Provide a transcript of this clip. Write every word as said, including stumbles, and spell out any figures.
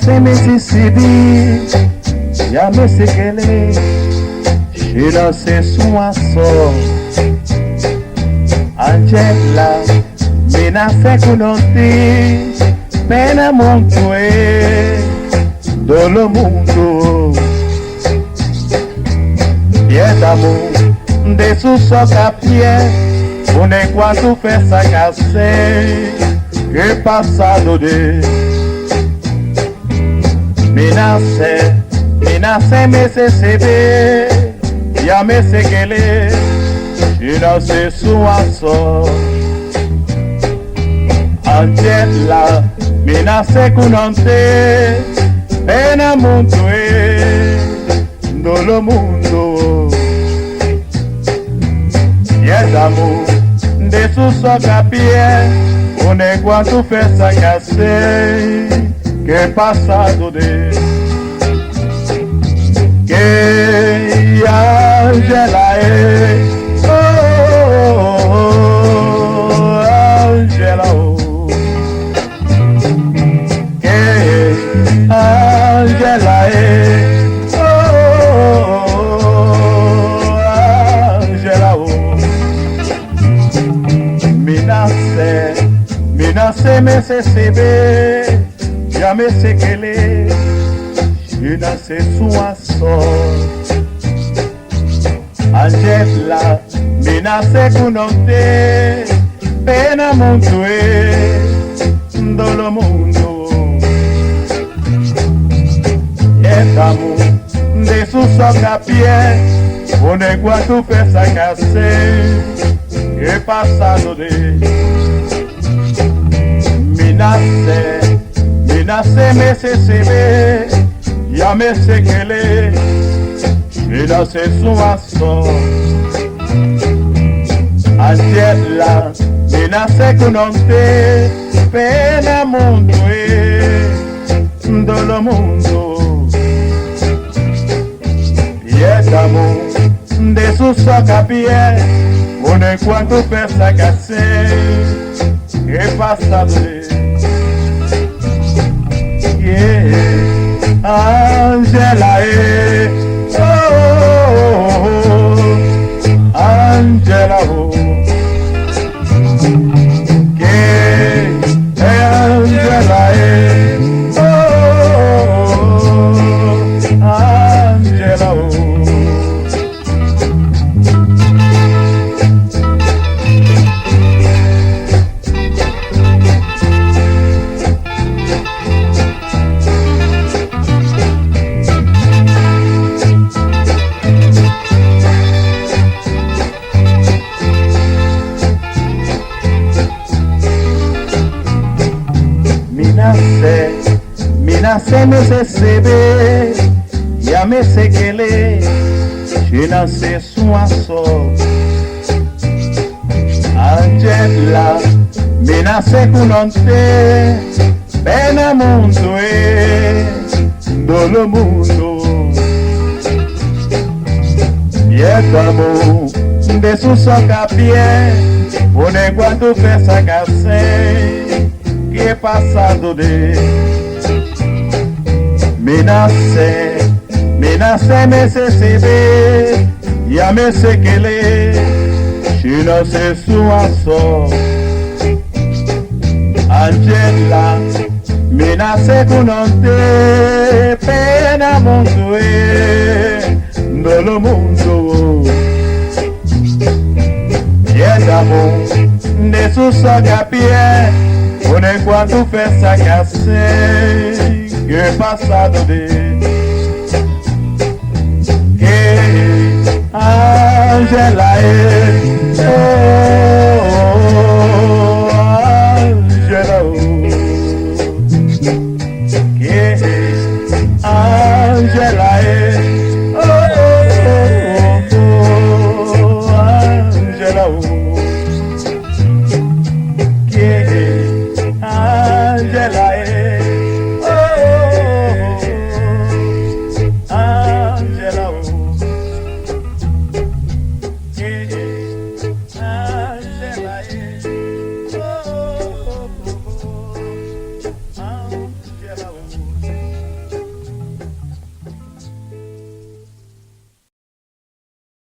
Mese sebe, ya mese kele, xina se suma so. Angela, mi nase ku nonti, pena mundu e, dolo mundu. Yeta mu, de su soka pie, une kuantu fesa kase, ke pasado de. Mi nase, mi nase mese sebe, ya mese kele, xina se suma so. Angela, mi nase ku nonti, pena mundu e, dolo mundu. Yeta mu, de su soka pie, une kuantu fesa kase, ke pasado de. Ke Angela e, oh, oh, oh, oh, Angela oh. Ke Angela e, oh, Angela oh. Mi nase, mi nase mese sebe, ya mese kele, xina se suma so. Angela, mi nase ku nonti, pena mundu e, dolo mundu. Yeta mu, de su soka pie, une kuantu fesa kase, ke pasado de. Mi nase, mi nase mese sebe, ya mese kele, xina se suma so. Angela, mi nase ku nonti, pena mundu e, dolo mundu. Yeta mu, de su soka pie, une kuantu fesa kase, ke pasado de. Yeah, Angela e, oh, oh, oh, oh, Angela oh. Ke Angela e, oh, oh, oh, oh, Angela oh. Mi nase, mi nase mese sebe, ya mese kele, xina se suma so. Angela, mi nase ku nonti, pena mundu e, dolo mundu. Yeta mu, de su soka pie, une kuantu fesa kase, ke pasado de. Mi nase, mi nase mese sebe, ya mese kele, xina se suma so. Angela, mi nase ku nonti, pena mundu e, dolo mundu. Yeta mu, de su soka pie, une kuantu fesa kase, ke pasado de. Ke Angela e,